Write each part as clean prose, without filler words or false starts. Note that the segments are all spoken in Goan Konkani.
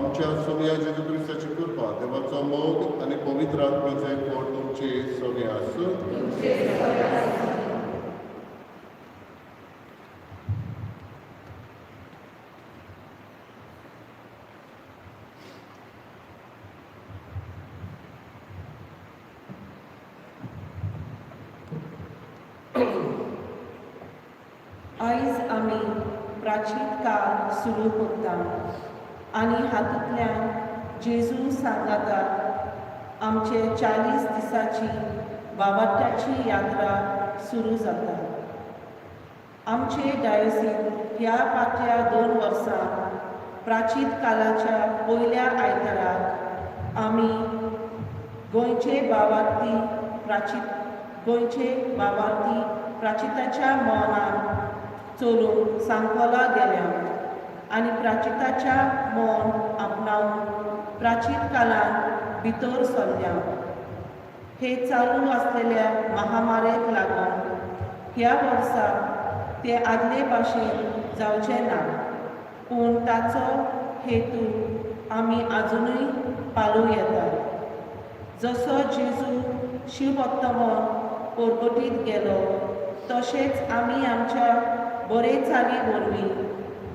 आमच्या सोमया जेजू क्रिस्ताची कृपा, देवाचो मोग आनी पवित्र आत्म्याचो एकवट तुमचे सगळे आसूं. आयज आमी प्राचीन काळ सुरू करता आनी हातूंतल्यान जेजू सांगाता आमचे 40 दिसांची बावाट्याची यात्रा सुरू जाता. आमचे डायोसीन ह्या फाटल्या 2 वर्सां प्राचीन काळाच्या पयल्या आयताराक आमी गोंयचे बावार्थी प्राचीन गोंयचे बावार्थी प्राचिताच्या मौनान चलून सांकोला गेल्या आनी प्राचिताच्या मौन आपणावन प्राचीन काळान भितर सरल्या. हे चालू आसलेल्या महामारेक लागून ह्या वर्सा ते आदले भाशेन जावचें ना, पूण ताचो हेतू आमी आजुनूय पाळूं येता. जसो जेजू शिवभक्तमन परगटीत गेलो तशेंच आमी आमच्या बरे चाली वरवीं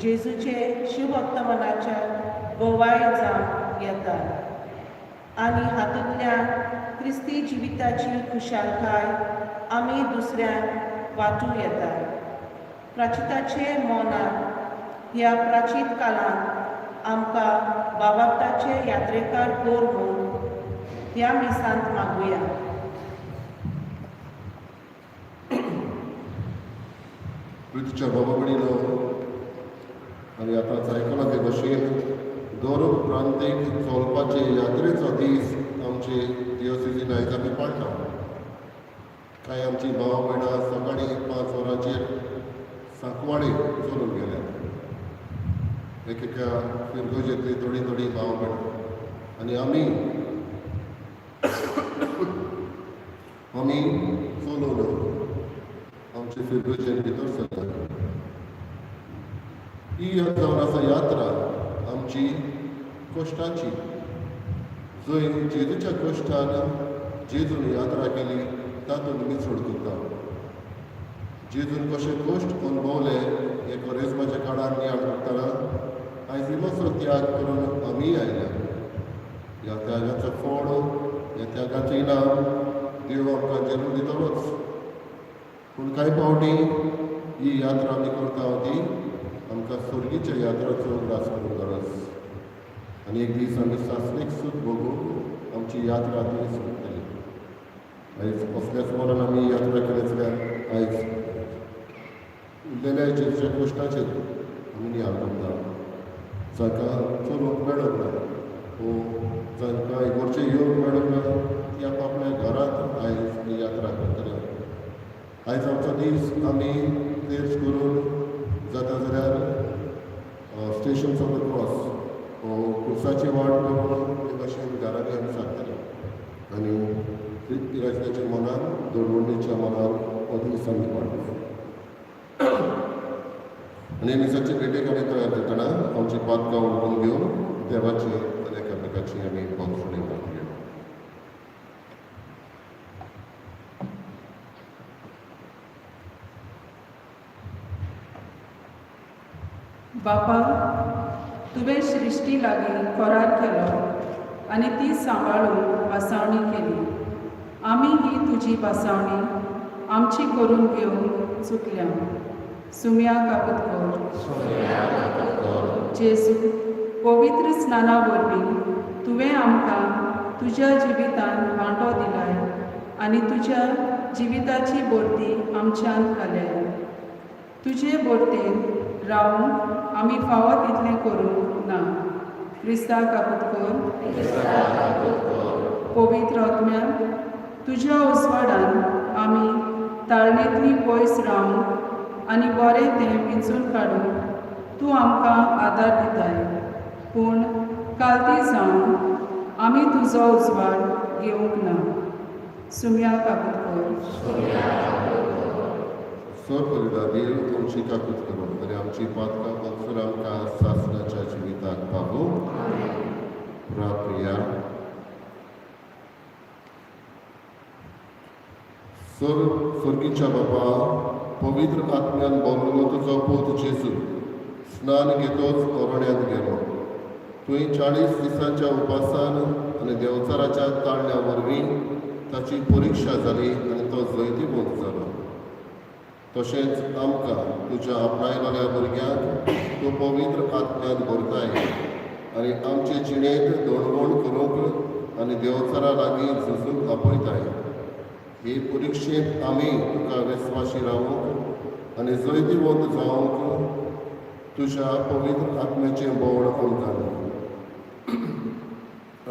जेजूचे शिवभक्तमनाच्या गोवाय जावंक येता आनी हातूंतल्यान क्रिस्ती जिविताची खुशालकाय आमी दुसऱ्यांक वांटूं येता. प्राचिताचे मौनान ह्या प्राचीन काळांत आमकां बाबाप्ताचे यात्रेकार कर म्हूण ह्या मिसांत मागुया. पृथ्वीच्या बाबा भयणीनो, आनी आतांच आयकलां ते भशेन दर प्रांतीक चलपाचे यात्रेचो दीस आमचे दियोसिजीन आयज आमी पाळटा. कांय आमची भाव भयणां सकाळीं 5 वरांचेर सांकवाळे चलून गेल्यात. एक एका फिरगोजेंतली थोडीं थोडीं भाव भयणां आनी आमी आमी चलून आमचे फिरगोजेन भितर सरतात. ही जावन आसा यात्रा आमची कश्टांची, जंय जेजूच्या कश्टान जेजून यात्रा केली तातूंत मिसळ करता. जेजून कशें कश्ट अणभवले हे कोरेज्माच्या काळार नियाळ करतना आयज इल्लोसो त्याग करून आमीय आयल्या. ह्या त्यागाचो फळ, ह्या त्यागाचें इनाम देव आमकां जरूर दितलोच, पूण कांय फावटी ही यात्रा आमी करता ती आमकां सर्गीच्या यात्राचो उगडास करूंक गरज आनी एक दीस आमी सासणीक सूख भोगून आमची यात्रा ती सोंपतली. आयज कसल्याच मनान आमी यात्रा केली जाल्यार आयज उरलेल्या जेजूच्या कश्टाचेर आमी नियाळ करता. जांकां चलूंक मेळूंक ना वो जांकां इगोर्चे येवंक मेळूंक ना ती आपल्या घरांत आयज ही यात्रा करतले. आयज आमचो दीस आमी तेर्स करून जाता जाल्यार स्टेशन्स ऑफ the cross कुर्साची वाट करून ते भाशेन घरांनी आमी सारतले आनी इराजनाच्या मनान दोडवणीच्या मनान हो दीस आमी पाळटले. आनी मिसाचे भेटेक आमी तयार जातना आमची पातकां उडोवन घेवन देवाची आनी एकामेकाची आमी बोगसणी मागूया. बापा, तुवें सृश्टी लागीं करार केलो आनी ती सांबाळून भासावणी केली. आमी ही तुजी भासावणी आमची करून घेवंक चुकल्या. सुम्या काकूत कर. जेजू, पवित्र स्नाना वरवीं तुवें आमकां तुज्या जिवितांत वांटो दिलाय आनी तुज्या जिविताची भरती आमच्यान घाल्या. तुजे भरतेन रावूंक आमी फावो तितलें करूंक ना. क्रिस्ता काकूत कर. पवित्र आत्म्या, तुज्या उजवाडान आमी ताळणेंतली पयस रावूंक आनी बरें तें विंचून काडूंक तूं आमकां आदार दिताय, पूण कालती जावन आमी तुजो उजवाड घेवंक ना. सुम्या काकूत कर. सर देव आमची काकूत करूं आनी आमची पातकां मंजूर आमकां सासणाच्या जिविताक पावूं. प्राप्या. स्वर्गीच्या बापा, पवित्र आत्म्यान भरलेलो तुजो पूत जेजू स्नान घेतोच अरण्यांत गेलो. तुवें 40 दिसांच्या उपासान आनी देवचाराच्या ताळण्या वरवीं ताची परिक्षा जाली आनी तो जैतिवंत जालो. तशेंच आमकां तुज्या आपणायलेल्या भुरग्यांक तूं पवित्र आत्म्यान भरताय आनी आमचे जिणेंत दणवण करूंक आनी देवचारा लागीं झुजूंक आपयताय. हे परिक्षेंत आमी तुका विस्वाशी रावूंक आनी जैतिवंत जावंक तुज्या पवित्र आत्म्याचें बळ आमकां दी.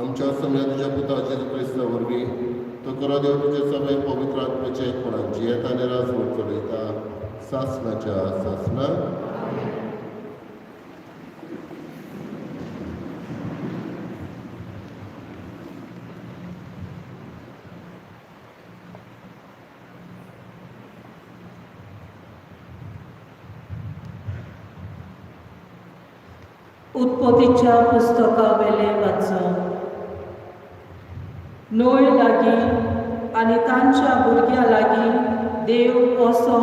आमच्या सम्या तुज्या पुता जेजू क्रिस्ता वरवीं तो खरो देव तुजे सगळे पवित्र आत्म्याचे एकपणान जियेता आनी राजवट चलयता सासणाच्या सासणा. उत्पत्तीच्या पुस्तकावेलें वाचप. न्हंय लागीं आनी तांच्या भुरग्यां लागीं देव असो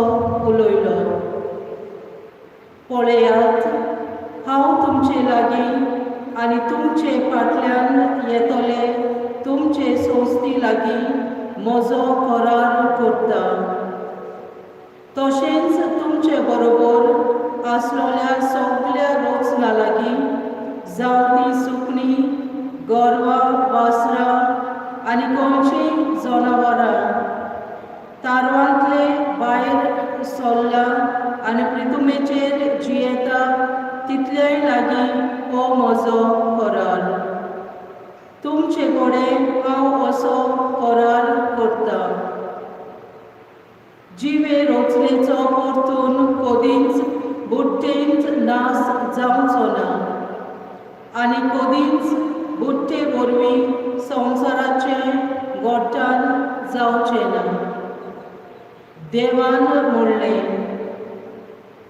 उलयलो, पळयात, हांव तुमचे लागीं आनी तुमचे फाटल्यान येतले तुमचे संस्थी लागीं म्हजो करार करता. तशेंच तुमचे बरोबर आसलेल्या सगल्या रचना लागीं, जावं ती सुकणीं, गोरवां, वासरां आनी खंयचीय जनावरां, तारवांतले भायर सरला आनी प्रितुमेचेर जियेता तितलेय लागीं हो म्हजो करार. तुमचे कडेन हांव असो करार करता. जिवे रचनेचो परतून कदींच बुट्टेंत नाश जावचो ना आनी कदींच बुट्टे वरवीं संवसाराचें गोठान जावचें ना. देवान म्हणलें,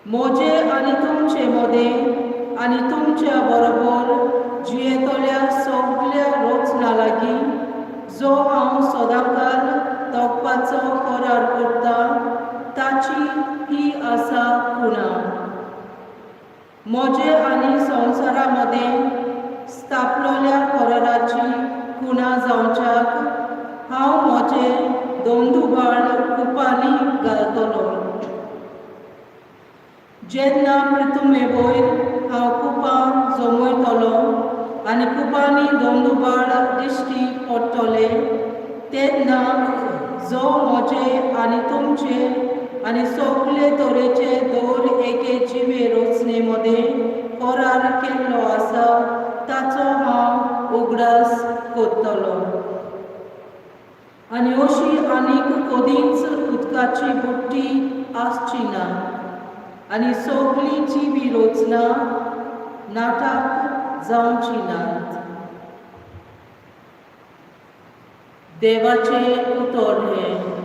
म्हजे आनी तुमचे मदें आनी तुमच्या बरोबर जियेतल्या सगल्या रचना लागीं जो हांव सदांकाल तोखपाचो करार करता ताची ही आसा खुणा. म्हजे आनी संवसारा मदें स्थापलेल्या कराराची खुणा जावच्याक हांव म्हजे दोंदुबाळ कुपांनी घालतलो. जेन्ना पृथुमे वयर हांव कुपां जमयतलो आनी कुपांनी दोंदुबाळ दिश्टी पडटले तेन्ना जो म्हजे आनी तुमचे आनी सगळे तरेचे दर एके जिवे रचने मदें करार केल्लो आसा ताचो हांव उगडास करतलो. आनी अशी आनीक कदींच उदकाची बुट्टी आसची ना आनी सगळीं जिवी रचना नाटाक जावची नात. देवाचें उतर हें.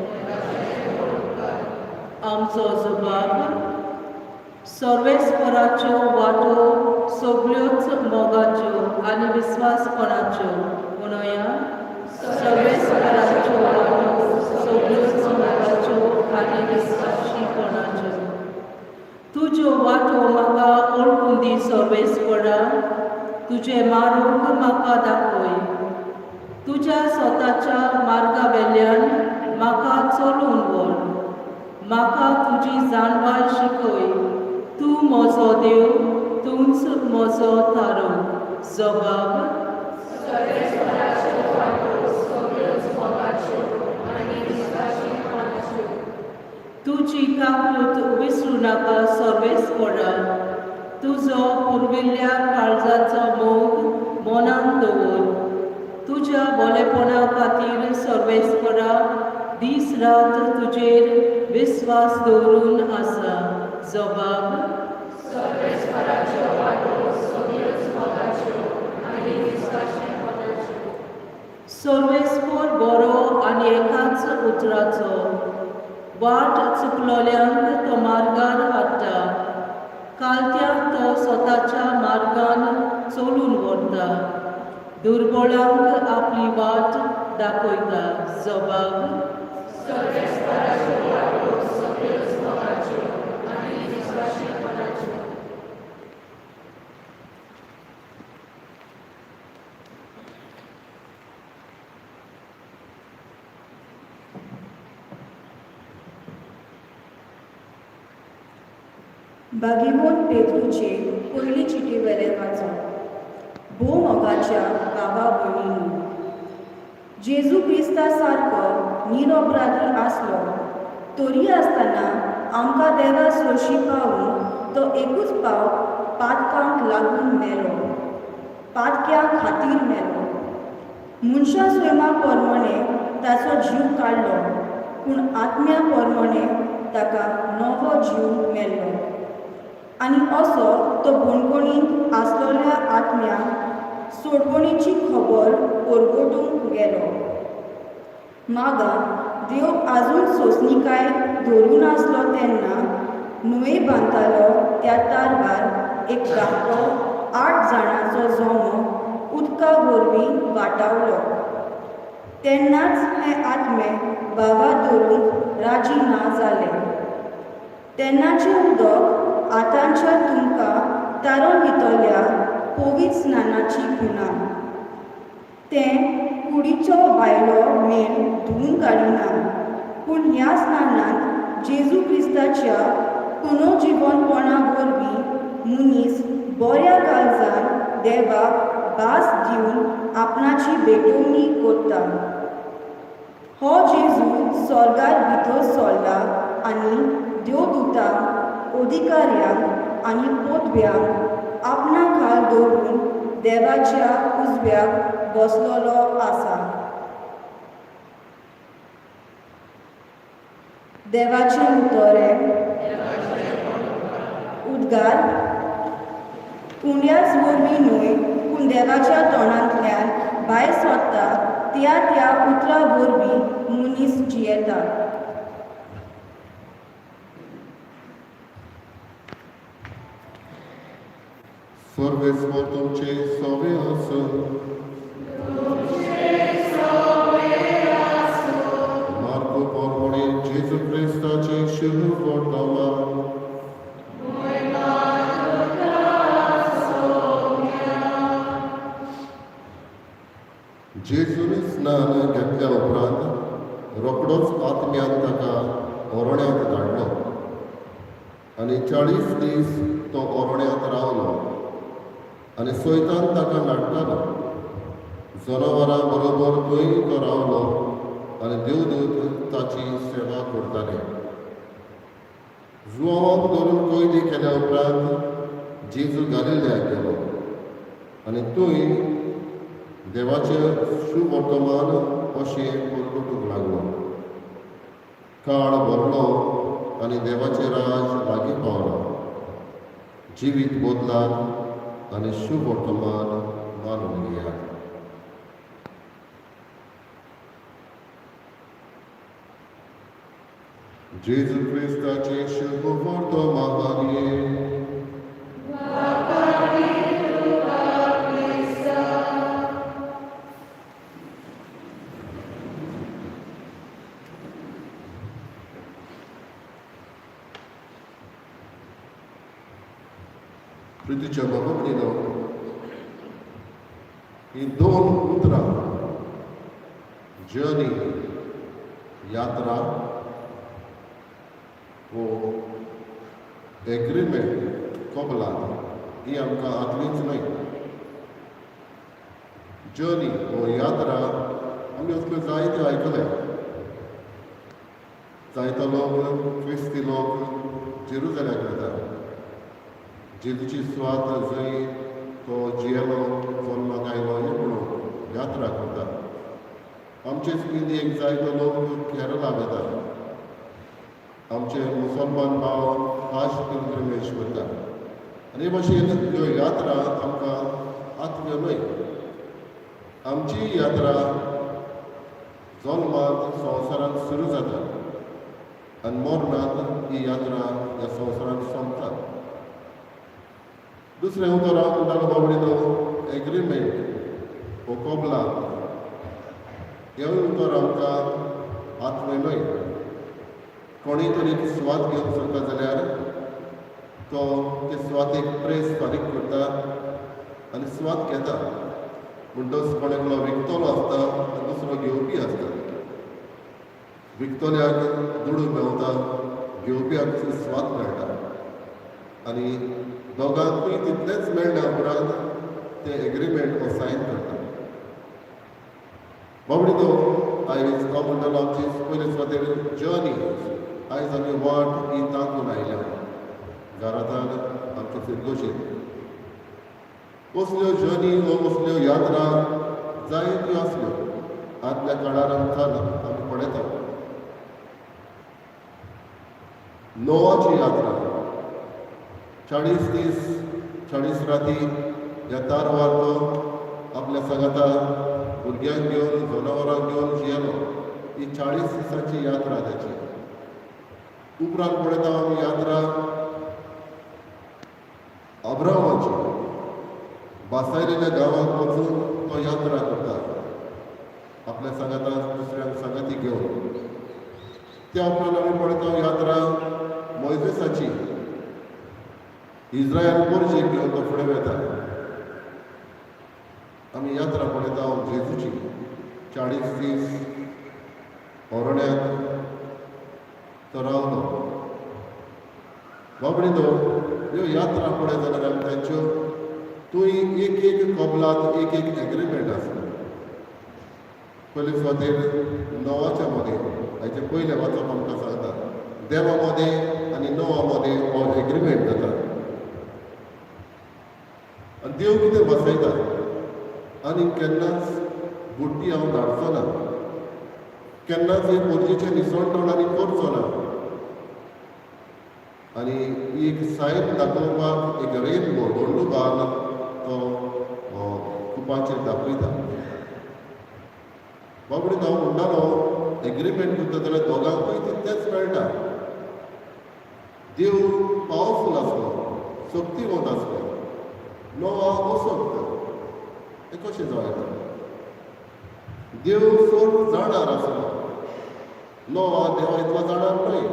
आमचो जबाब. सर्वेस्पराच्यो वाटो सगळ्योच मोगाच्यो आनी विस्वासपणाच्यो. म्हणोया, सर्वेस्पराच्यो वाटो सगळ्योच मोगाच्यो आनी विस्वासीपणाच्यो. तुज्यो वाटो म्हाका वळखून दी सर्वेस्परा, तुजें मार्ग म्हाका दाखय. तुज्या स्वताच्या मार्गा वेल्यान म्हाका चलून व्हर, म्हाका तुजी जाणवाय शिकय. तूं म्हजो देव, तूंच म्हजो थारो. जबाब. तुजी काकूत विसरूं नाका सर्वेस्परा, तुजो पुर्विल्ल्या काळजाचो मोग मनान दवर. तुज्या बरेपणा खातीर सर्वेस्परा दीस रात तुजेर विस्वास दवरून आसा. जबाब. सर्वेस्पर बरो आनी एकाच उतराचो, वाट चुकलोल्यांक तो मार्गार हाडटा, कालत्यांक तो स्वताच्या मार्गान चलून व्हरता. दुर्बळांक आपली वाट दाखयता. जबाब. बागीमोन पेद्रूचे पयली चिटी वेलें वाचप. भोव मोगाच्या बाबा भयणींनो, जेजू क्रिस्ता सारको निरअपराधी आसलो तरी आसतना आमकां देवा सरशी पावून तो एकूच पावट पातकांक लागून मेलो, पातक्यां खातीर मेलो. मनशा सैमा प्रमाणे ताचो जीव काडलो, पूण आत्म्या प्रमाणे ताका नवो जीव मेळ्ळो आनी असो तो बणकोणींत आसलेल्या आत्म्याक सोडवणीची खबर परगटूंक गेलो. मागा देव आजून सोंसणीकाय धरून आसलो तेन्ना न्हंय बांदतालो त्या तारवार एक धाकटो 8 जाणांचो जमो उदका वरवीं वाटावलो. तेन्नाच हे आत्मे बाबा धरूंक राजी ना जाले. तेन्नाचें उदक आतांच्या तुमकां तारोन दितल्या पवित्र स्नानाची खुणा. तें कुडीचो भायलो मेल धुवून काडिना, पूण ह्या स्नानांत जेजू क्रिस्ताच्या पुनर्जिवनपणा वरवीं मनीस बऱ्या काळजान देवाक भास दिवन आपणाची भेटवणी करता. हो जेजू स्वर्गार भितर सरला आनी देवदूतांक, अधिकाऱ्यांक आनी पोतव्यांक आपणा खाल दवरून देवाच्या उजव्याक बसलेलो आसा. देवाचें उतर. उद्गार. उंड्याच वरवीं न्हय, पूण देवाच्या तोंडांतल्यान भायर सरता त्या त्या उतरां वरवीं मनीस जियेता. सर्वेस्पर तुमचे सवे आसूं. मार्को प्रमाणे जेजू क्रिस्ताचे शुभ वर्तमान. जेजून स्नान घेतल्या उपरांत रोखडोच आत्म्यान ताका ओरण्यांत धाडलो आनी 40 दीस तो ओरण्यांत रावलो आनी सैतान ताका नाडटालो. जनावरां बरोबर थंय तो रावलो आनी देवदूत ताची सेवा करताले. जुवांक धरून कैदी केल्या उपरांत जेजू गालिल्याक गेलो आनी थंय देवाचें शुवर्तमान अशें परगटूंक लागलो. काळ भरलो आनी देवाचें राज लागीं पावलो. जिवीत बदलात आनी शुवर्तमान मानून घेयात. जेजू क्रिस्ताचें शुभवर्तमान. प्रितीच्या बाबा भयणीनो, ही दोन उतरां जर्नी, यात्रा वो एग्रीमेंट, कबलात, ही आमकां आदलीच न्हय. जर्नी वो यात्रा आमी असल्यो जायत्यो आयकले. जायतो लोक, क्रिस्ती लोक जेरुजल्याक वता, जेजूची सुवात जंय तो जियेलो, जल्माक आयलो हें पळोवंक यात्रा करता. आमचेच इंडियेक जायतो लोक केरला वता. आमचे मुसलमान भाव हाज पिलग्रिमेज करता. आनी हे भशेन ह्यो यात्रा आमकां आत्म्यो न्हय. आमची यात्रा जल्मांत संवसारांत सुरू जाता आनी मरणांत ही यात्रा ह्या संवसारांत सोंपता. दुसरें उतर हांव म्हणटालो बाबडी, तो एग्रीमेंट. हो कबलात हें उतर आमकां आत्मे न्हय. कोणीय तरी सुवात घेवंक सोदता जाल्यार तो ते सुवातेक प्रेस फारीक करता आनी सुवात घेता. म्हणटच कोण एकलो विकतलो आसता आनी दुसरो घेवपी आसता. विकतल्याक दुडू मेवता, घेवप्याक सुवात मेळटा आनी दोगांकूय तितलेंच मेळ्ळ्या उपरांत ते एग्रीमेंट हो सायन करता. बाबडी तो आयज हांव म्हणटालो, आमची पयले सुवातेर जर्नी. आयज आमी वाट ही तांकून आयल्या घरांतान आमचे फिरगोशेन. असल्यो जर्नी व असल्यो यात्रा जायत्यो आसल्यो आदल्या काळार. आमकां आमी पळयता नोवाची यात्रा, 40 दीस 40 राती ह्या तारवार तो आपल्या सांगाता भुरग्यांक घेवन, जनावरांक घेवन जियेलो. ही 40 दिसांची यात्रा ताची. उपरांत पळयता आमी यात्रा अब्रामाची. बासायलेल्या गांवांत वचून तो यात्रा करता आपल्या सांगाता दुसऱ्यांक सांगाती घेवन. त्या उपरांत आमी पळयता यात्रा मोयजेसाची. इस्रायल पोरजेक घेवन तो फुडें वता. आमी यात्रा पळयता जेजूची, 40 दीस अरण्यांत तो रावलो. बाबडी तो ह्यो यात्रा पळयत जाल्यार आमी तांच्यो थंय एक एक कबलात, एक एक एग्रीमेंट आसलो. पयले सुवातेर नोवाच्या मदें हाचें पयलें वाचप आमकां सांगता, देवा मदें आनी नोवा मदें हो एग्रीमेंट जाता आनी देव कितें बसयता, आनी केन्नाच बुडटी हांव धाडचो ना, केन्नाच हे पोरजेचें निसणटण आनी करचो ना. आनी एक सायन दाखोवपाक एक रेनबो, दोंडू बाल तो कुपाचेर दाखयता. बाबडी हांव म्हणटालो, एग्रीमेंट करता जाल्यार दोगांकूय तितलेंच मेळटा. देव पावरफूल आसलो, शक्तिवंत आसलो, नोवा असक्त, हें कशें जावं येता? देव चड जाणार आसलो, नोवा देवा इतलो जाणार न्हय.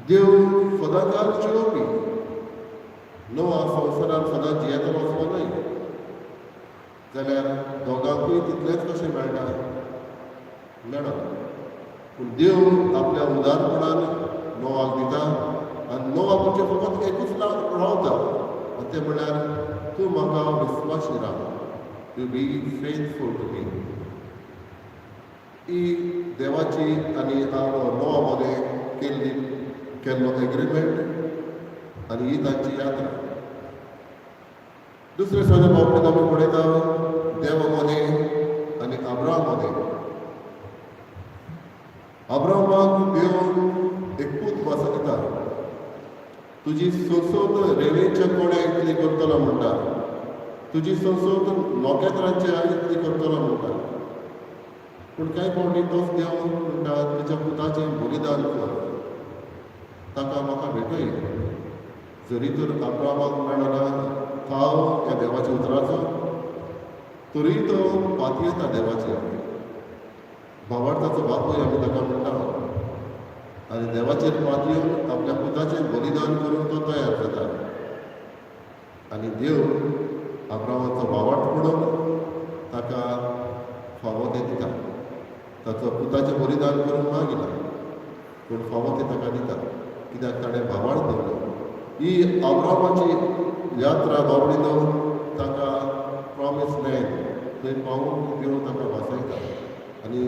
देव सदांकाल जियोवपी, नोवा संवसारान सदां जियेतलो असलो न्हय. जाल्यार दोगांकूय तितलेंच कशें मेळटा? मेळना. पूण देव आपल्या उदारपणान नोवाक दिता आनी नोवा तुमचें फकत एकूच रावता आनी तें म्हणल्यार तूं म्हाका विस्वाशी राव, you be faithful to me. ही देवाची आनी नोवा मदें केल्लो एग्रीमेंट आनी ही तांची यात्रा. दुसरे सगळे बाबतींत आमी पळयता देवा मदें आनी अब्राहम मदें. अब्राहमाक देव एक पूत भास दिता. तुजी संसद रेवेच्या कोण्या इतली करतलो म्हणटा, तुजी संसद नखेत्रांच्या इतली करतलो म्हणटा. पूण कांय फावटी तोच देव म्हणटा, तुज्या पुताचें बलिदान कर, ताका म्हाका भेटय. जरी तर अब्राहमाक मेळना थाव ह्या देवाच्या उतराचो, तरीय तो पातयेता देवाचेर. भावार्थाचो बापूय आमी ताका म्हणटा. आनी देवाचेर पातयेवन आपल्या पुताचें बलिदान करूंक तो तयार जाता आनी देव अब्राहमाचो भावार्थ पळोवन ताका फावो तें दिता. ताचो पुताचें बलिदान करूंक मागिना, पूण फावो तें ताका दिता, कित्याक ताणें भावार्थ दवरलो. ही अब्राहमाची यात्रा बाबडीनो ताका प्रॉमीस लँड थंय पावूंक देव ताका वाचयता आनी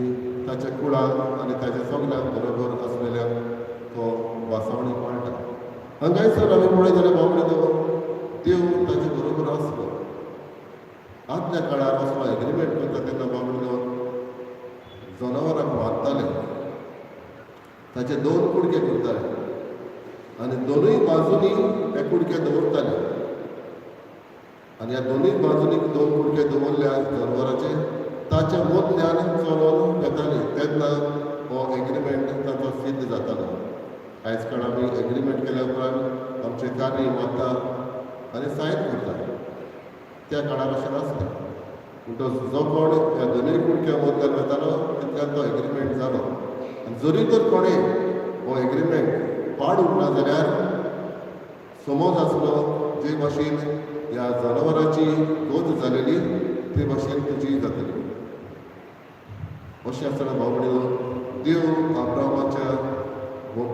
ताच्या कुळांक आनी ताच्या सगल्यांक बरोबर आसलेल्यांक तो वासावणी पाळटा. हांगायसर आमी पळयत जाल्यार बाबडीनो देव ताचे बरोबर आसलो. आदल्या काळार असलो एग्रीमेंट करता तेन्ना बाबडीनो जनावरांक मारताले, ताचे दोन कुडके करताले आनी दोनूय बाजूनी हे कुडके दवरताले. आनी ह्या दोनूय बाजूनी दोन कुडके दवरल्या जनावराचे, ताच्या मदल्यान चलोवन येताले तेन्ना हो एग्रीमेंट ताचो सिद्ध जातालो. आयज काल आमी एग्रीमेंट केल्या उपरांत आमचें कार्य वता आनी सायन करता. त्या काळार अशें नासलें. म्हणटच जो कोण ह्या दोनूय कुडक्या मदल्यान वतालो तितल्यान तो एग्रीमेंट जालो. आनी जरी तर कोणें हो एग्रीमेंट पाडूंक ना जाल्यार समज आसलो जे भाशेन ह्या जनावरांची गत जालेली ते भाशेन तुजी जातली. अशें आसतना भाव भयणीनो, देव आब्रामाच्या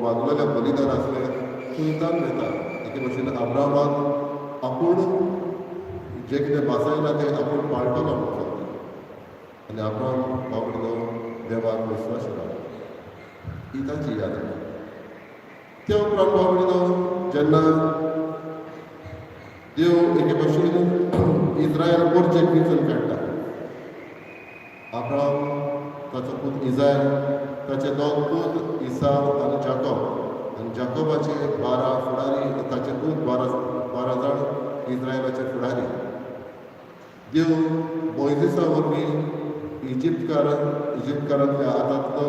मागलेल्या बलिदान आसलें थंयच्यान वेता. एके भाशेन आब्रामाक आपूण जें कितें भासायलां तें आपूण पाळटलो म्हणून सांगता. आनी आब्राम भाव भयणीनो देवाक विस्वास रावलो. ही ताची यात्रा. त्या उपरांत भाव भयणीनो, जेन्ना देव एके भाशेन इस्रायल पोरचेक विंचून काडटा, आब्राम, ताचो पूत इजाय, ताचे दोग पूत इसाव आनी जाकोब, आनी जाकोबाचे 12 फुडारी, ताचे पूत 12 जाण इस्रायलाचे फुडारी. देव मोयजेसा वरवीं इजिप्तकारांतल्या हातांतलो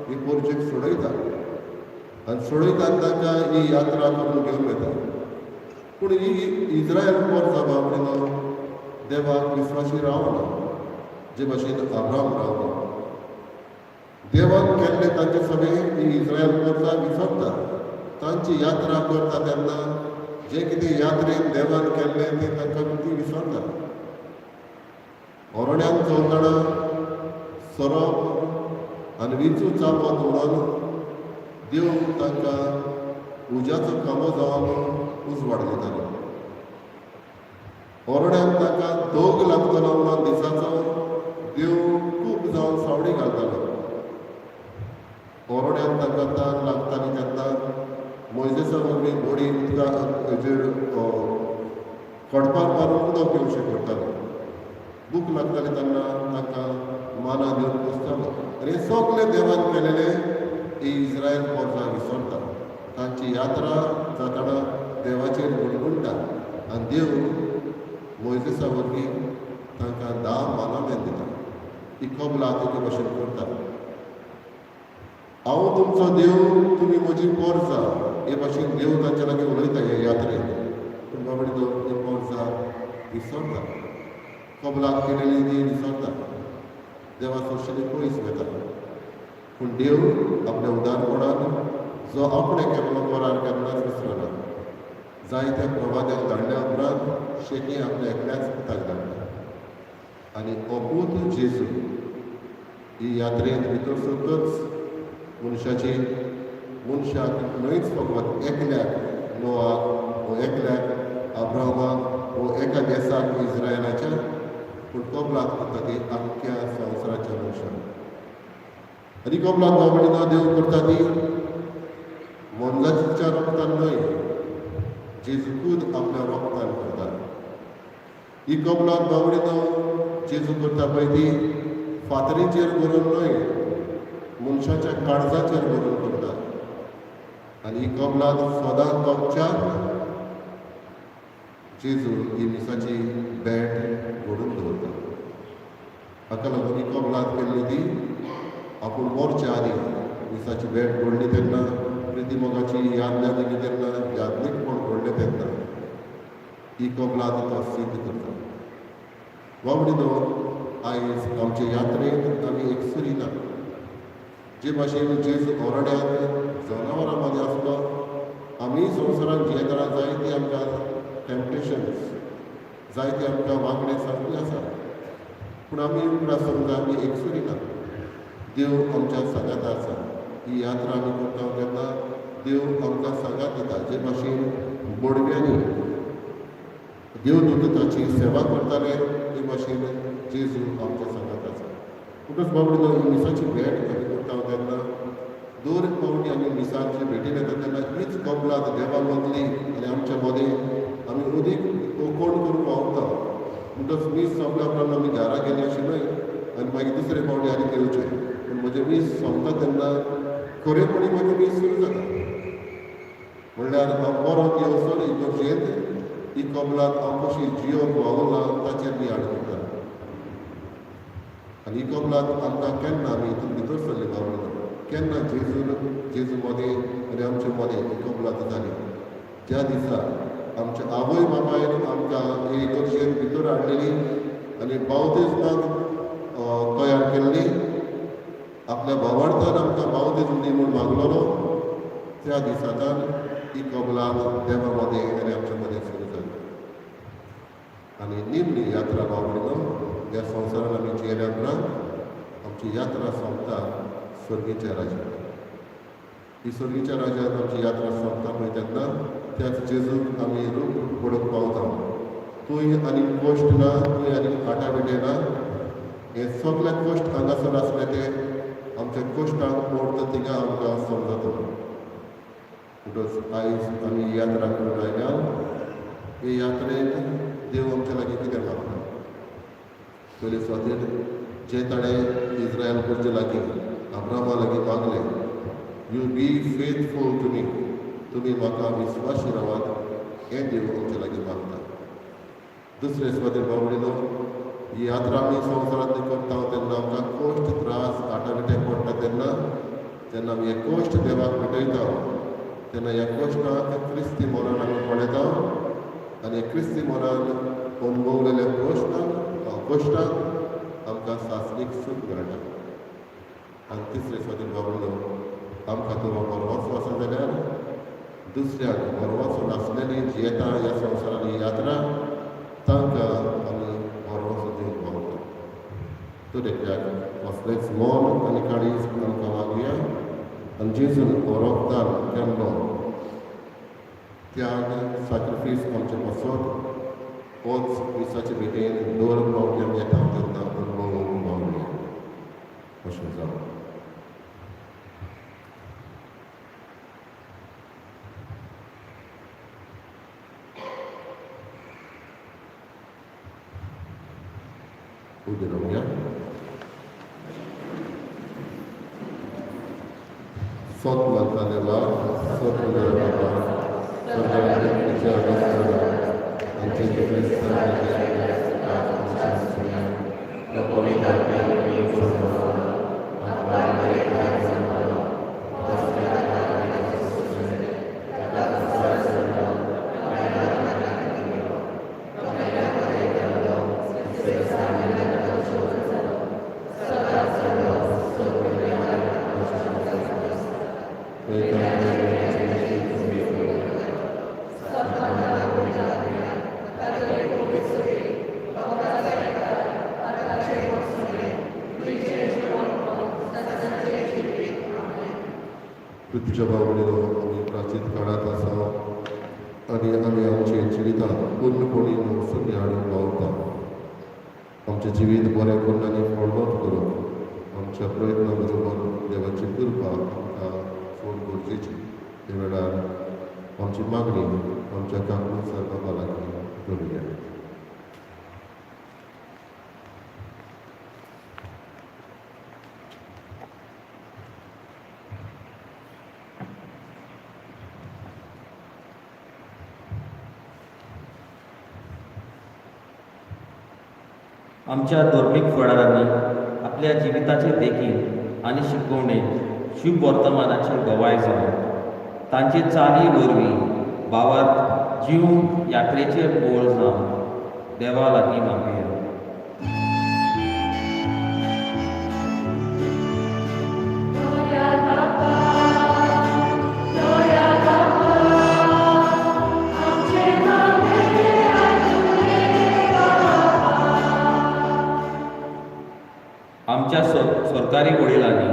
ही पोरचेक सोडयता आनी सोडयता आनी तांकां ही यात्रा करून घेवन वता. पूण ही इस्रायल पोरचा भाव भयणीनो देवाक विस्वाशी रावना, जे भाशेन आब्राम रावलो. देवान केल्ले तांचे सगळे ही इस्रायल पोरचा विसरता. तांची यात्रा करता तेन्ना जें कितें यात्रेन देवान केल्लें तें तांकां ती विसरता. ओरण्यान चलतना सोरोप आनी विंचू चाबत म्हणून देव तांकां उज्याचो खांबो जावन उजवाड दितालो. ओरड्यान तांकां दोग लागतलो म्हणून दिसाचो देव खूब जावन सावडी घालतालो. ओरड्यान तांकां तान लागताली तेन्ना मोयजेसा वरवीं बोडी उदका हेजेर खडपार मारून उदक पिवचें पडटालें. भूक लागताली तेन्ना तांकां माना दिवन पोसतालो. आनी हें सगळें देवान केलेलें ही इस्रायल पोरसां विसरता. तांची यात्रा जातना देवाचेर गुणगुणटा आनी देव मोयजेसा वरवीं तांकां 10 मानामेन दिता. ही कबलात एके भाशेन करता, हांव तुमचो देव, तुमी म्हजी पोरसां, हे भाशेन देव तांच्या लागीं उलयता हे यात्रेन. पूण बाबडी तो ही पोरसां विसरता, कबलात केलेली ती विसरता, देवा सरशीं पयस वता. पूण देव आपल्या उदारपणान जो आपणें केल्लो करार केन्नाच विसरना. जायत्या प्रवाद्यांक धाडल्या उपरांत शेकी आपल्या एकल्याच पुताक धाडटा. आनी हो पूत जेजू ही यात्रेंत भितर सरतच मनशाची मनशाक न्हयच फकत एकल्याक नोआक वो एकल्याक अब्राहमाक वो एका देसाक इस्रायलाच्या, पूण कबलात करता ती आख्ख्या संवसाराच्या मनशाक. आनी कबलात भाव भयणीनो देव करता ती मोनजातीच्या रोगतान न्हय, जेजू खूद आपल्या रोगतान करता. ही कबलात भाव भयणीनो जेजू करता पळय ती फातरीचेर बरोवन न्हय, मनशाच्या काळजाचेर बरोवन करता. आनी ही कबलात सदां तोपच्याक जेजू ही मिसाची भेट घडून दवरता. हाका लागून ही कबलात केल्ली ती आपूण मरच्या आदीं मिसाची भेट घडली तेन्ना, प्रिती मोगाची याद दिली तेन्ना, यादनीकपण घडलें तेन्ना ही कबलात तो सिद्ध करता. भाव भयणीनो, आयज आमचे यात्रेंत आमी एकसुरी ना. जे भाशेन जेजू ओरड्यांत जनावरां मदें आसलो, आमी संवसारांत जियेतना जायती आमकां टेम्पटेशन्स, जायते आमकां वांगडे सारकी आसा. पूण आमी उगडास करूंक जाय, आमी एकसुरी ना, देव आमच्या सांगाता आसा. ही यात्रा आमी करता तेन्ना देव आमकां सांगात दिता. जे भाशेन बोडव्यांनी देवदूत ताची सेवा करताले, ते भाशेन जेजू आमच्या सांगात आसा. म्हणटच भाव भयणीनो, ही मिसाची भेट आमी करता तेन्ना, दर फावटी आमी मिसाची भेटीन येता तेन्ना हीच कबलात देवा मदली आनी आमच्या मदें आमी अदीक कोण करून वावुरता. म्हणटच मीस सोंपल्या उपरांत आमी घरा गेली अशें न्हय आनी मागीर दुसरे फावटी आनी येवचें. पूण म्हजें मीस सोंपता तेन्ना खरेपणी म्हजें मीस सुरू जाता. म्हणल्यार हांव परत येवसर इगर्जेंत ही कबलात हांव कशी जियोवंक वावुरला ताचेर मी याद करता. आनी ही कबलात आमकां केन्ना आमी हितून भितर सरले भाव, केन्ना जेजून जेजू मदें आनी आमचे मदें ही कबलात जाली, ज्या दिसा आमच्या आवय बापायन आमकां हे इगर्जेन भितर हाडलेली. आनी बावतिज्माक तयार केल्ली, आपल्या भावार्थान आमकां बावतिज्म दी म्हूण मागलेलो, त्या दिसांतान ही कबलात देवा मदें आनी आमच्या मदें सुरू जाली. आनी निमणी यात्रा भाव, ह्या संवसारान आमी जियेल्या उपरांत आमची यात्रा सोंपता स्वर्गीच्या राज्यांत. ही स्वर्गीच्या राज्यांत आमची यात्रा सोंपता पळय तेन्ना त्याच जेजूक आमी रूप पडूंक पावता. तूंय आनी कश्ट ना, तूंय आनी आटाविटे ना. हे सगळे कश्ट हांगासर आसले ते आमच्या कश्टांक अर्थ थिंगा आमकां समजतलो. म्हणटच आयज आमी यात्रा करून आयल्या. हे यात्रेंत देव आमच्या लागीं कितें मागता? पयले सुवातेर जे ताणें इस्रायल करचे लागीं, अब्रामा लागीं मागलें, "You be faithful to me", तुमी म्हाका विस्वाशी रावात, हें देव आमच्या लागीं मागता. दुसरे सुवातेर भाव, ही यात्रा आमी संवसारांतली करता तेन्ना आमकां कश्ट, त्रास, आटाविटे पडटा तेन्ना, जेन्ना आमी हे कश्ट देवाक भेटयता तेन्ना ह्या कश्टाक क्रिस्ती मनान आमी पळयता आनी क्रिस्ती मनान अनुभवलेल्या कश्टाक आमकां सासणीक सूख मेळटा. आनी तिसरे सुवातेर भावांनो, आमकां तो बरवाचो आसा जाल्यार दुसऱ्याक बरवाचो नासलेली जियेता ह्या संवसारांत ही यात्रा, तांकां आमी बरवाचो दिवंक पावता. तर एकल्याक कसलेंच मन आनी काळीज आमकां मागया आनी जेजून हो रोगतान केल्लो त्याग, सॅक्रिफीस आमचे पासत, होच मिसाचे भेटेन दर फावटी आमी येता तेन्ना अनुभवूंक पावया. अशें जावं. उबी रावया. सत मानता देवा, सत बाबा, स्वर्गांतल्या आसतना आमचे पृथ्वीच्या भावणीनो, आमी प्राचीन काळांत आसा आनी आमी आमचे जिवितांत पूर्णपणी नवसुन्य हाडूंक पावता. आमचें जिवीत बरें करून आनी फळवंत करूंक आमच्या प्रयत्ना बरोबर देवाची कृपा आमकां चड गरजेची. त्या वेळार आमची मागणी आमच्या काकून बाबा लागीं करुया. आमच्या धर्मीक फुडारांनी आपल्या जिविताचे देखीन आनी शिकवणेन शुभ वर्तमानाची गवाय जावन तांचे चाली वरवीं भावार्थ जीव यात्रेचे बोळ जावन देवा लागीं मागुया. आमच्या सरकारी वडिलांनी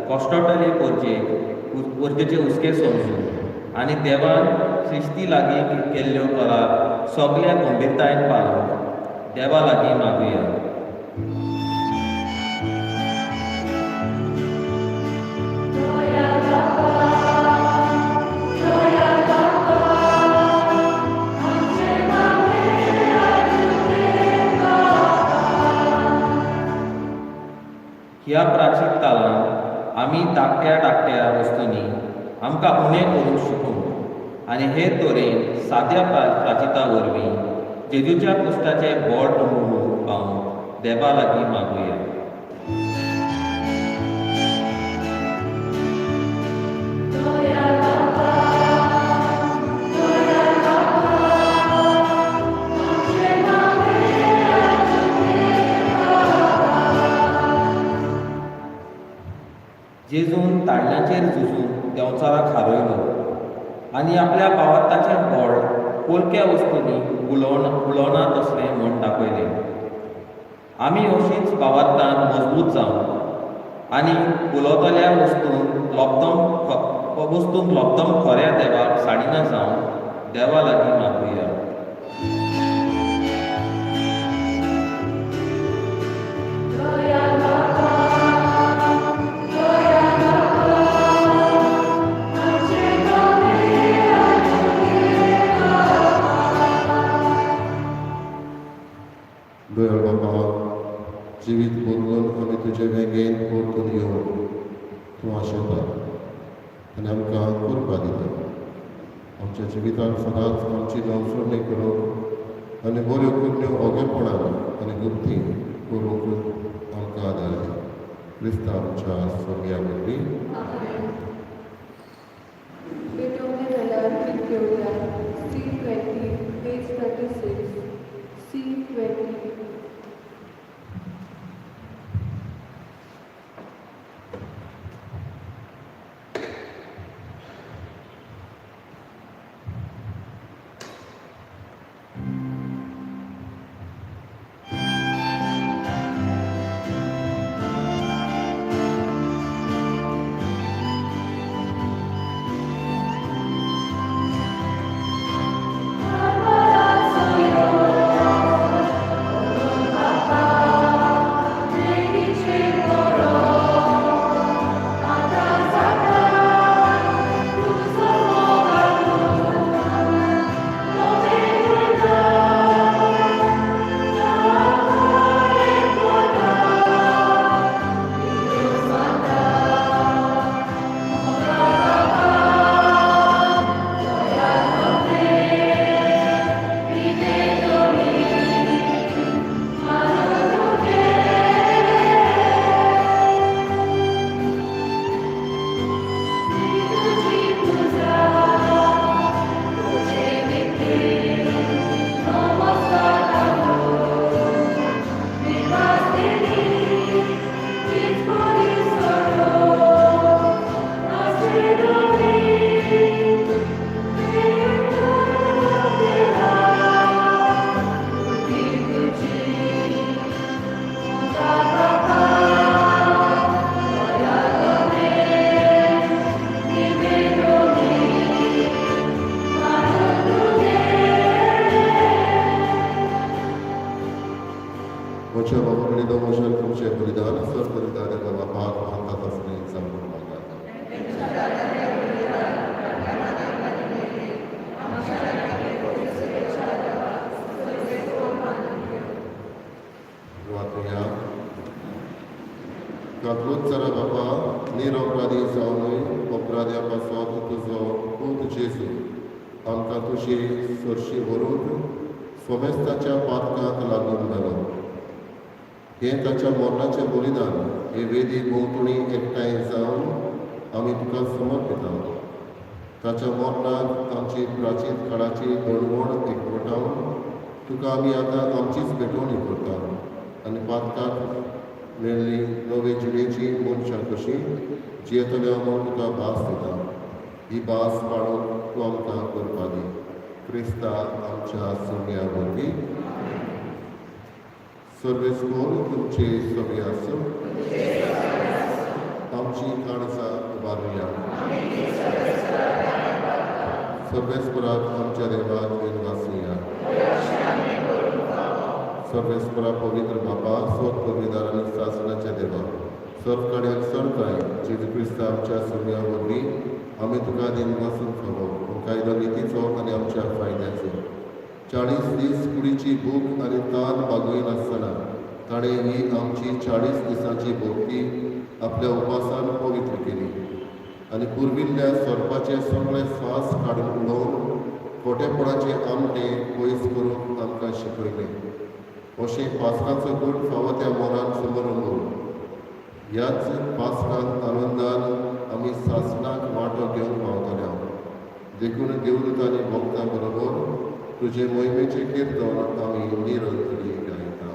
कश्टोटले परजेक परजेचे हुस्के समजून आनी देवान क्रिस्ती लागीं केल्ल्यो करार सगल्या गंभीरतायेन पाळूंक देवा लागीं मागुया. ह्या प्राचीन काळांत आमी धाकट्या धाकट्या वस्तूंनी आमकां उणें करूंक शिकूंक आनी हे तरेन साद्या प्राचिता वरवीं जेजूच्या कुश्टाचें बोट अनुभवूंक पावूंक देवा लागीं मागुया. जेजून ताळण्याचेर झुजून देंवचाराक हारयलो आनी आपल्या भावार्थाचें बळ पोलक्या वस्तूंनी उलोवना तसलें म्हूण दाखयलें. आमी अशीच भावार्थान मजबूत जावन आनी उलयतल्या वस्तूंक लोबदम खऱ्या देवाक साडिना जावन देवा लागीं मागुया. दयाळ बाबा, जिवीत बदलून आमी तुजे वेंगेन परतून येवंक तूं आशेता आनी आमकां कृपा दिता. आमच्या जिवितांत सदांच आमची नवसरणी करूंक आनी बऱ्यो करण्यो ओगेपणान आनी गुप्ती करूंक आमकां आदार दी. क्रिस्तांव आमच्या सोम्या वरवीं. पेटोवणे वेल्यार कित घेवया. C 20, page 36, C 20. म्हज्या बाबा कडेन दवरशान तुमचें बलिदान सर बलिदान बापाक मानतात आसलें जावन मागात. वाचूया. काकलूत जरा बापा, निरपराधी जावनूय अपराध्या पासत तुजो पूत जेजू आमकां तुजी सरशी व्हरूंक सोमेस्ताच्या पातकाक लागून गेलो. हें ताच्या मरणाचें बलिदान हे वेदी भोंवतणी एकठांय जावन आमी तुका समर्पिता. ताच्या मरणाक आमची प्राचीन काळाची दळवण एकवटावन तुका आमी आतां आमचीच भेटवणी करता आनी पातकाक मेळ्ळी नवे जिणेची मनशां कशी जियेतल्या म्हूण तुका भास दिता. ही भास पाळून तूं आमकां करपा दी. क्रिस्ता आमच्या सोम्या वरवीं. सर्वेस्पोर तुमचे सोमी आसूं. आमची काळजां उबारुया. सर्वेस्पराक आमच्या देवाक दिनवासुया. सर्वेस्परा, पवित्र बापा, स्वत पदवीदार आनी सासणाच्या देवा, सर्व काडयाक सरकाय जेजू क्रिस्ता आमच्या सोम्या वरवीं आमी तुका दिनवासून फावो. कायदो नितीचो आनी आमच्या फायद्याचो. 40 दीस कुडीची भूक आनी तान भागयनासतना ताणें ही आमची 40 दिसांची भक्ती आपल्या उपासान पवित्र केली आनी पुर्विल्ल्या सोरपाचे सगळे स्वास काडून उडोवन खोटेपणाचे आमटे पयस करूंक आमकां शिकयलें. अशें पास्काचो गूण फावो त्या मोरान समरून ह्याच पास्कान आनंदान आमी सासणाक वांटो घेवन पावतले. देखून देवदूत आनी भक्तां बरोबर तुजे मोहिमेचें कीर्तन आमी निरंतरी गायता.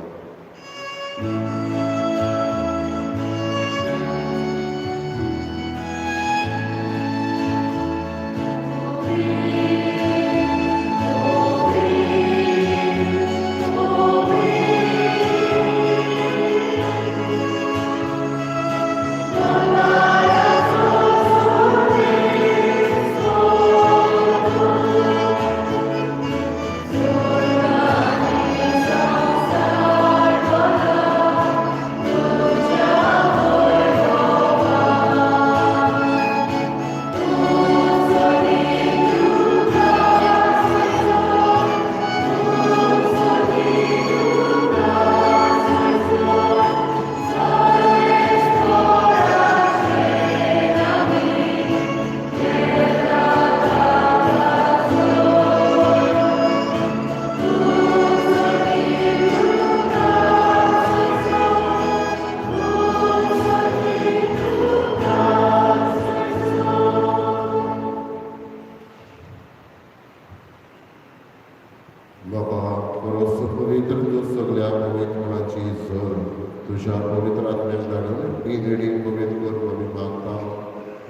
निवेद करून आमी मागता,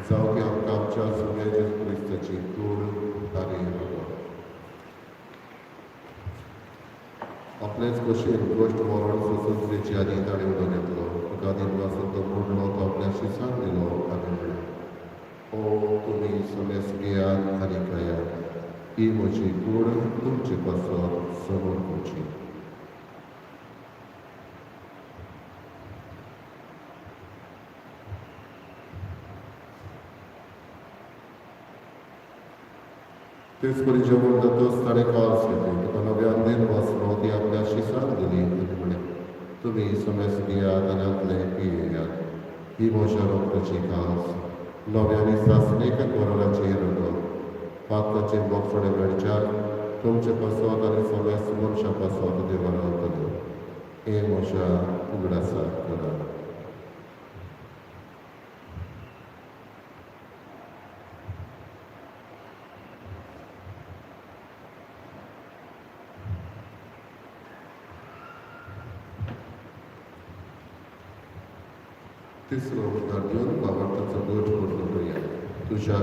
जावं की आमकां आमच्या सुम्या जेजू क्रिस्ताची कूड आनी रगत. आपलेच भशेन गोश्ट मरण सोंसून आनी ताणें उदक घेतलो, तुका दिनवासून तो मोडलो, तो आपल्या शिसांक दिलो आनी म्हणलें, ओ तुमी समेस घेयात आनी खायात, ही म्हजी कूड तुमचे पासत समोर करची. तेच परी जेवण जातच ताणें काल्स घेतली, तुका नव्यान दिन वाचलो, ती आपल्या शिसांक दिली आनी म्हणलें, तुमी समेस घेयात आनी आपले पियेयात, ही म्हज्या रोगताची काल्स, नव्यानी सासणीक कोरोनाची रगत, पातकाचे बोगसणे मेळच्याक तुमचे पासत आनी समेस मनशां पासत देवान वतले. हे म्हज्या उगडासाक करात. तिसरो उदार दिवन बाबार्थाचो गट पूर्ण करुया. तुज्या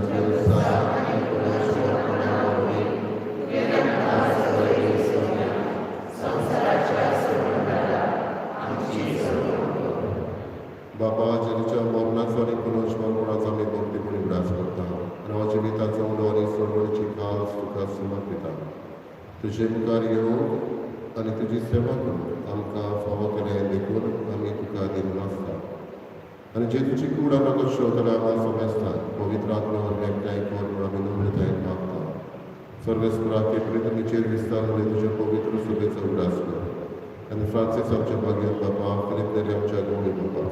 बाबा जेजूच्या मरणाचो आनी पुनर्जन्मपणाचो आमी भक्तीपणी उगडास करता आनी हो जिविताचो उलो आनी सोडवणीची काल्स तुका समर्पिता. तुजे मुखार येवंक आनी तुजी सेवा करूंक आमकां फावो केलें देखून आमी तुका दिनवासता. आनी जेजूची कूड आमकां शोधना आमकां समजता पवित्र आत्म्या वरवीं एकठांय कर म्हूण आमी नम्रतायेन मागता. सर्वेस्परा ते प्रितमीचेर विस्तार तुज्या पवित्र सभेचो उगडास कर आनी फ्रांसीस आमच्या भाग्यान बापा, फिलीप नेरी आमच्या गवळी बापा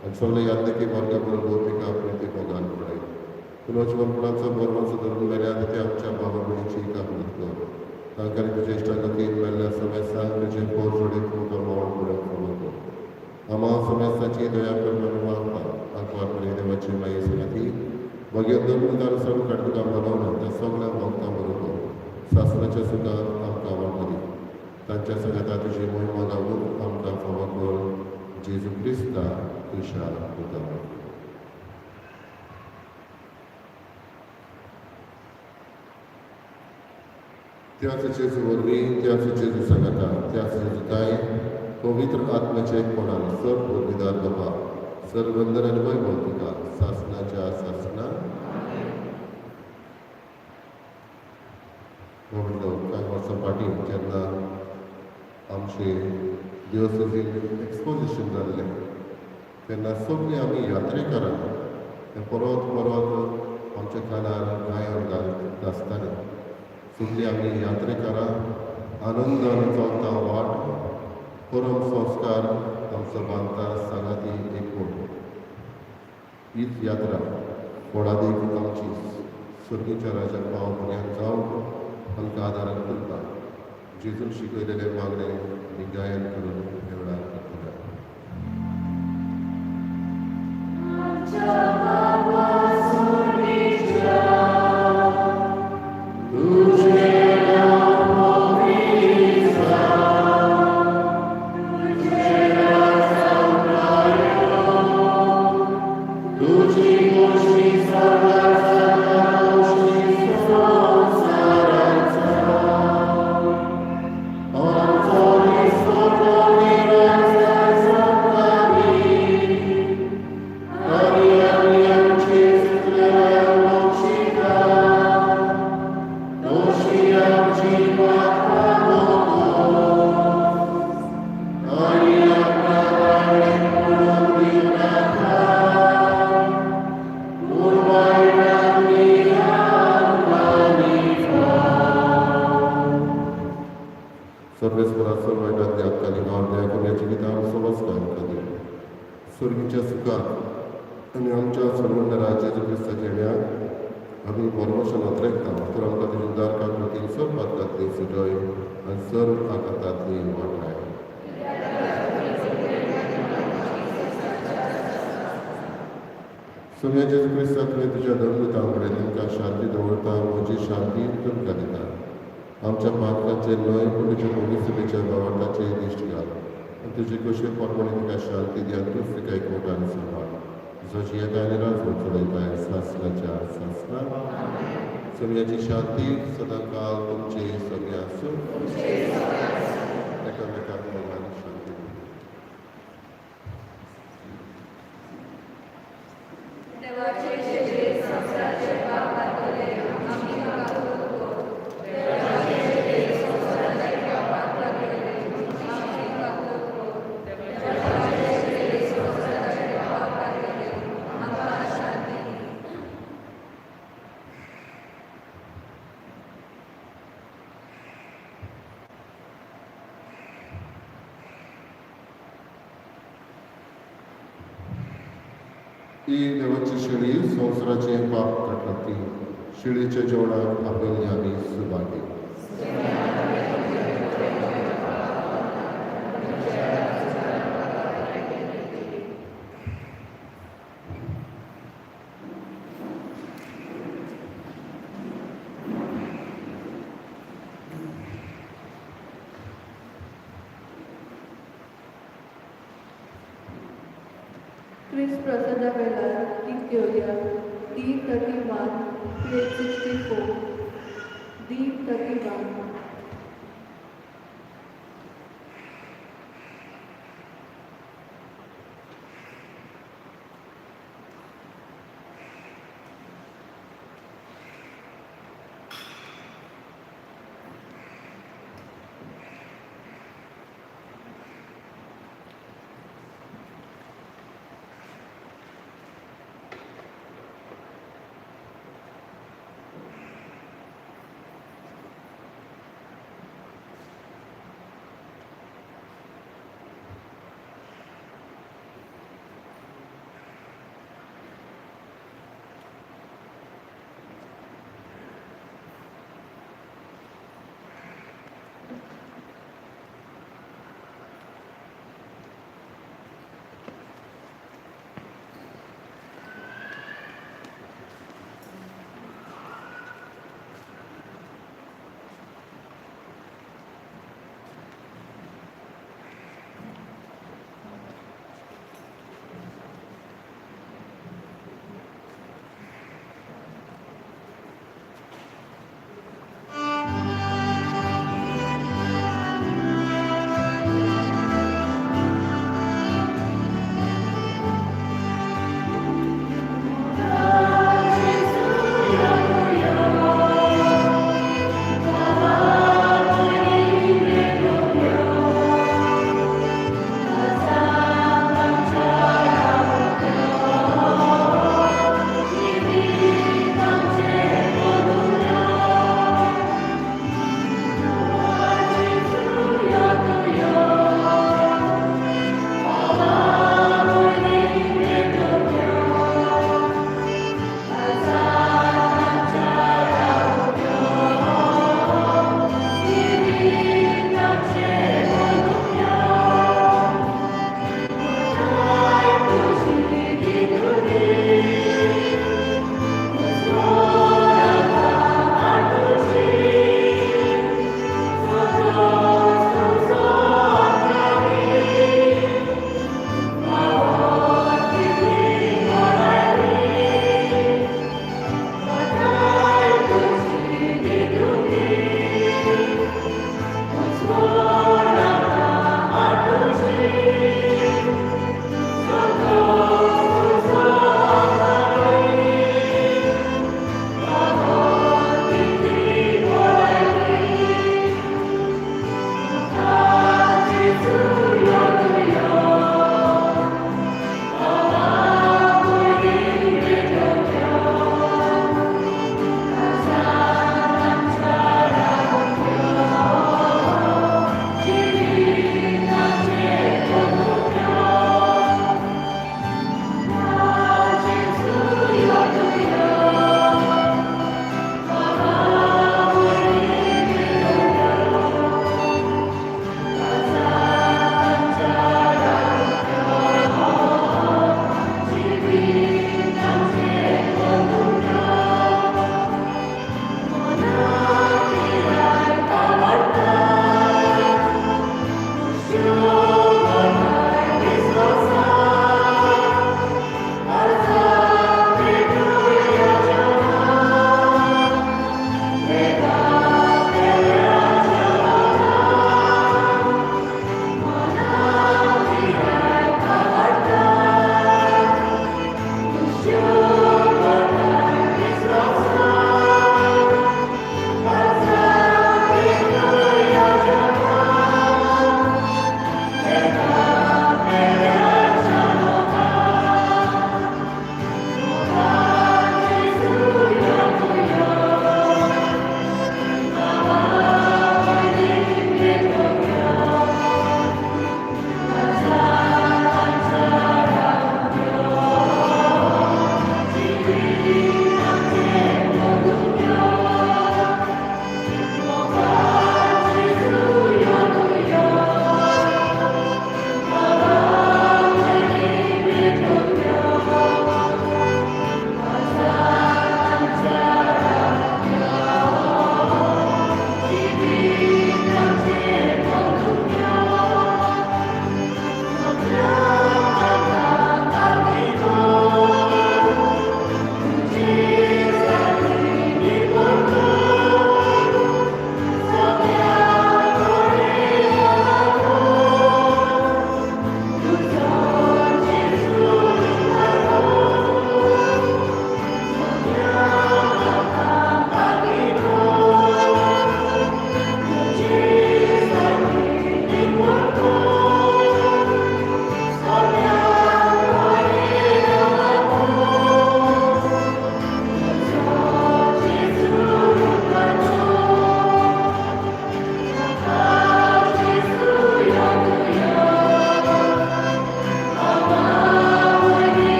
आनी सगळे यादनिकी वर्गा बरोबर तिका प्रिती मोगान पडय. पुनर्जीवनपणाचो बरवाचो धरून मेल्या ते आमच्या बाबा भयणीची कामत कर. तांकां तुज्या इश्टागतीन मेल्ल्या समेस्तांक तुजे पोर जोडीत तुमकां मावळ पडूंक फावो कर. आमा समेस्ताची दया करून आमी मागता. आंकवार देवाची माई सगाती मागीर दोन सर्व काड तुका मनोवना त्या सगळ्या भक्तां बरोबर सासणाच्या सुखान आमकां वांटो दी. तांच्या सांगाता तुजी मोहिमा गावून आमकां फावो कर. जेजू क्रिस्ता तुज्या पुता. त्याच जेजू वरवीं, त्याच जेजू सांगाता, त्याच जेजू पवित्र आत्म्याचे एकपणान सर्व पदवीदार बाबा, सर्व वंदन आनी वैभव तुका सासणाच्या सासणा. म्हणलो कांय वर्सां फाटीं जेन्ना आमचे दिवस एक्सपोजिशन जाल्लें तेन्ना सगळीं आमी यात्रेकारां हें परत परत आमच्या कानार गायन गाजतालें. सगळीं आमी यात्रेकारां आनंदान चलता वाट, परम संस्कार आमचो बांदता सांगाती एकवट. हीच यात्रा फोडादीक आमची सर्गीच्या राजाक पाव पर्यंत जावंक आमकां आदाराक उरता. जेजून शिकयलेले मागणे आनी गायन करून हे वेळार करतले. सुर्गीच्या सुखात आनी आमच्या सर्वंडरा जेजू क्रिस्ताच्या येण्याक आमी परमेश्वर नदरेकता तर आमकां तुजी उदार काकृतीन सर्व पातकांतली सुटय आनी सर्व आघातांतली वाटाय. सोम्या जेजू क्रिस्ता तुवें तुज्या धर्मदूतां कडेन तुमकां शांती दवरता, म्हजी शांती तुमकां दिता. आमच्या पातकांचेर न्हय पूण तुज्या पवित्रतेच्या भावार्थाचेर दिश्ट घाल आनी तुजे कशे प्रमाणे तुका शांती दी आनी तूंच तिका एकवटान सांबाळ. जो जियेता आनी राजवट चलयता सासणाच्या सासणा. सगळ्याची शांती सदांकाळ तुमचे सगळे आसूं. एकामेकाक मोगान शांती दिवं. ही देवाची शेळी, संवसाराचें पाप काडटा ती. शेळीच्या जेवणाक आपयल्ली आमी सुभागी. क्रिस्त प्रसादा वेळार गीत घेवया D 31, page 64, D 31.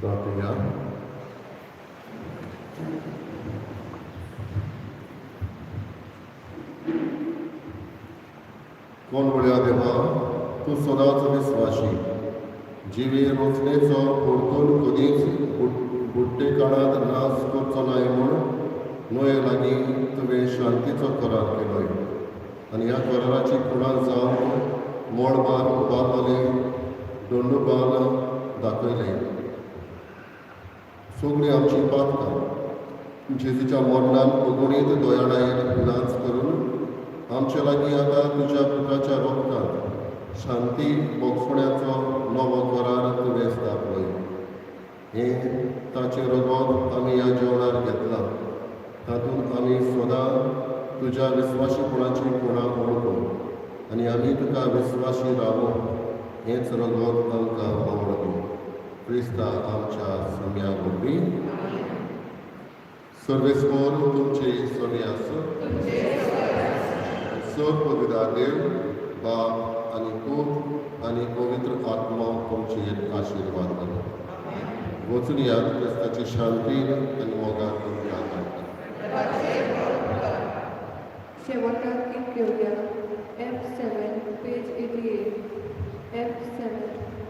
प्रार्थुया. कोण वळया देवा, तूं सदांच विस्वाशी जिवी रोचणेचो परतून कदींच बुडटे काळांत नाश करचो नाय म्हूण न्हंये लागीं तुवें शांतीचो करार केलोय आनी ह्या कराराची कुणां जावन मळबार उबारलेले दोंडुबाल दाखयले. सगळीं आमची पातकां जेजूच्या मरणान अगणीत दयाळायेन नाच करून आमचे लागीं आतां तुज्या पुताच्या रोगतांत शांती बोगसण्याचो नवो करार तुवें स्थापलोय. हें ताचें रगत आमी ह्या जेवणार घेतलां, तातूंत आमी सदां तुज्या विस्वाशीपणाची कुणां वळखूं आनी आमी तुका विस्वाशी रावूं. हेंच रगत आमकां आवडूं. क्रिस्ता आमच्या सम्या वरवीं. सर्वेस्पर तुमचे समी आसूं. सर पवित्र देव बाप आनी पूत आनी पवित्र आत्मा तुमचेर आशिर्वाद करूं. वचून याद क्रिस्ताची शांती आनी मोगान तुमकां धाडटा. शेवटाक गीत घेवया. F7 page 88, F7.